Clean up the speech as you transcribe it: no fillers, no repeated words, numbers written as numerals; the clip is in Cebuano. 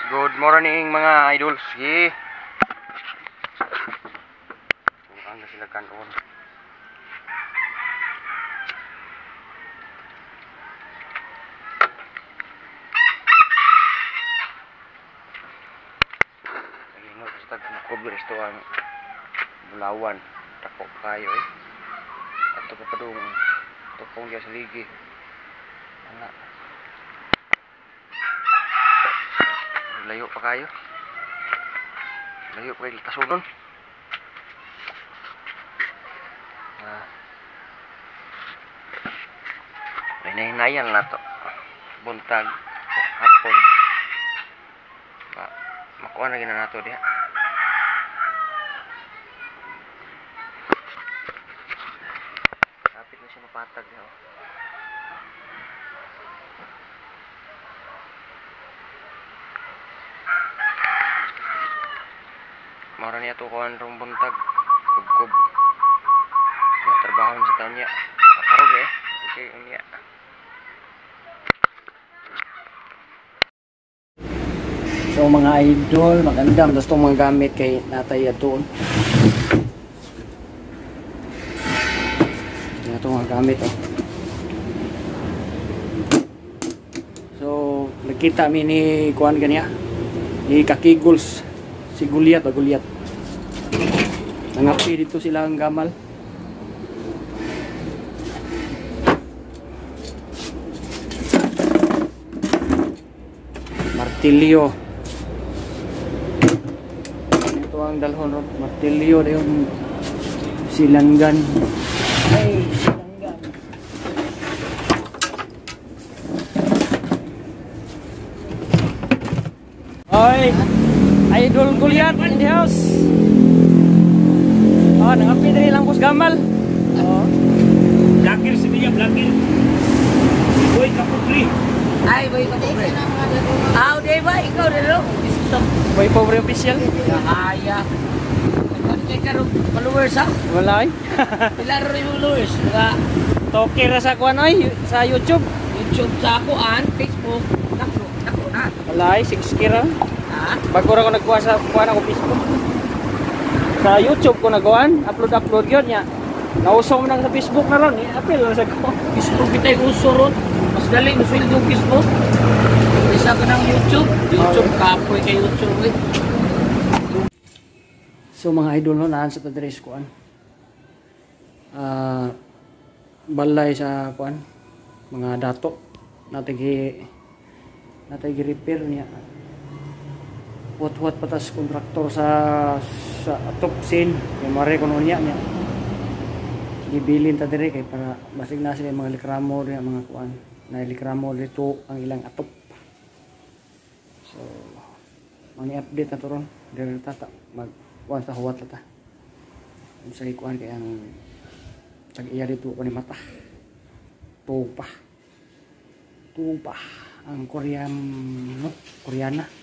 Good morning mga idol. Sige. Ang sila kanon. Lagi sa tagkukob resto ang Bulawan. Tako kayo eh. Ato pa padung tukong diya sa ligi. Ana. Layo pa kayo. Layo pa kayo tasunon. Ah. Hinay-hinayan na to. Buntag hapon. Makuha na gina nato diha. Kapit na siya mapatag diha. Oh. Mara niya to kuan rong buntag kubkob. Ya trabaho sa taon niya. Karon eh. Okay unya. So mga idol, magandang gusto mga gamit kay natay ato. Ito mga gamit oh. So nagkita mi ni kuan kaniya. Ni Kakigols. Si Goliath o Goliath. Nangapi dito sila ang gamal. Martilyo. Ito ang dalhon ron. Martilyo na yung silanggan. Ay, silanggan. Oy! Idol Goliath in the house. Oh, nangapi diri lang bus gamal. Oh. Blakir si niya, blakir. Boy kapobre. Ay, boy kapobre. Aw, di ba ikaw dilo? Boy pobre official. Kaya. Nagkan kay karon followers ha? Wala ay. Pila ro yung followers? Mga Toke ra sa kuan oy sa YouTube. YouTube sa ako an Facebook. Nako, nako na. Wala ay 6K ra. Bago ra ko nagkuha sa kuan ako Facebook. Sa YouTube ko nagawan, upload yun niya. Nauso man sa Facebook na ron, i-appeal lang sa ko. Facebook kitay uso ron. Mas dali mo yung Facebook. Isa ka ng YouTube, YouTube kapoy kay YouTube eh. So mga idol no, naan sa tadres kuan. Balay sa kuan, mga dato natay gi repair niya. Huwat-huwat patas kontraktor sa top scene yung mare kuno niya niya gibilin ta dire kay para basig na sila mga likramo diha mga kuan na likramo dito ang ilang atop. So ang update na to ron dire ta mag kuan sa huwat ta unsa kuan kay ang tag iya dito ko ni mata tupa ang Korean no, Koreana.